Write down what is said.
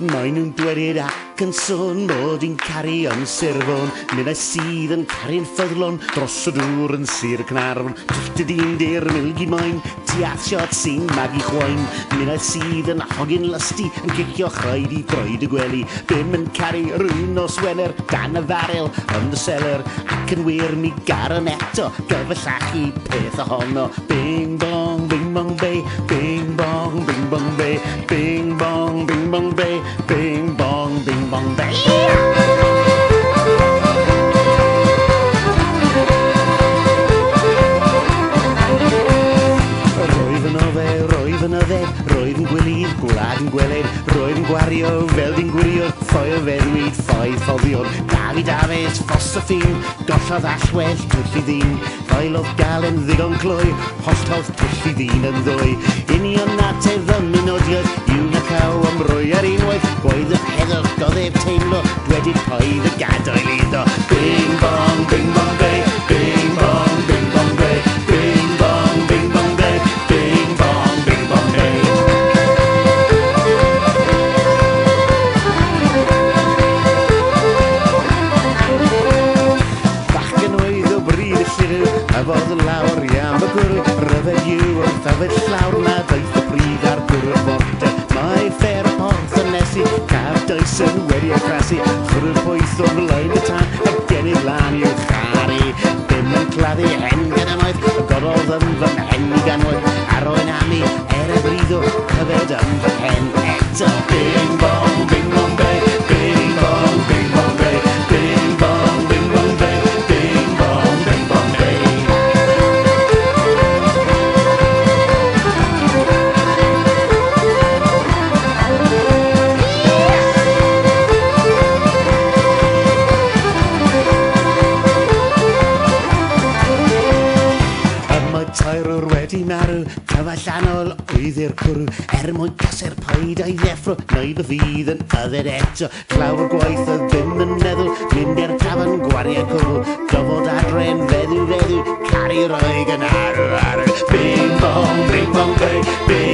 Maen nhw'n dweud ac yn sôn mod i'n caru yn Sir Fôn. Minnau sydd yn caru'n ffyddlon dros y dŵr yn Sir Caernarfon. Twll dy dyn di'r milgi moyn, ti atshot sy'n magu chwain. Minnau sydd yn hogyn lusty, yn cicio chraid i droed y gwely. Bum yn caru rhyw nos Wener dan y farel yn y seler. Ac yn wir mi garwn eto, gyfallachu peth ohono. Bing bong, bing bong bay, bing bong, bing bong bay, bing bong, bing bong bay, bing bong, bing bong bay. Roedd yn ofe, roedd yn yfed, roedd yn gwylydd, gwlad yn gweled, roedd yn gwario fel dyn gwirio, ffoi o feddwyd, ffoi ffoddion. Dafi Dafis, ffos y ffin, gollodd allwell, twll i ddyn, ffoilodd galen ddigon cloi, holltodd twll i ddyn yn ddwy. Union ateb fy mynodiaeth, yw na caw am roi ar unwaith, gwaeddwch heddwch goddef teimlo, dwedyd paid y gadael iddo. Bing bong, bing bong bay, bing bong, bing bong bay, bing bong, bing bong bay, bing bong, bing bong bay. Bachgen oedd o bryd y lliw, a fodd lawr i am y gwrw, ryfedd yw wrth yfed llawr na ddaeth y bryd ar gwrw'r forte. Mae ffer y porth yn nesu, caf Dyson wedi ei crasu, chwrw'r poeth o flaen y tân, a gennyf lan i'w charu. Dim yn claddu hen gydamoedd, y gorodd yn fy mhen i ganwaith, arwain ami er y bryddo, cyfed yn fy mhen eto. Bing bong, bing bong bay, bing bong, bing bong bay, bing bong, bing bong bay, bing bong, bing bong bay. Y mae tairwr wedi marw, cyfallanol oedd i'r cwrw, er mwyn caser paid a'i ddeffro, neu fy fydd yn yfed eto. Clawr gwaith oedd ddim yn meddwl, mynd i'r tafarn gwario cwbl, dyfod adre'n feddw feddw, caru roeg yn arw arw. Bing bong, bing bong bay, bing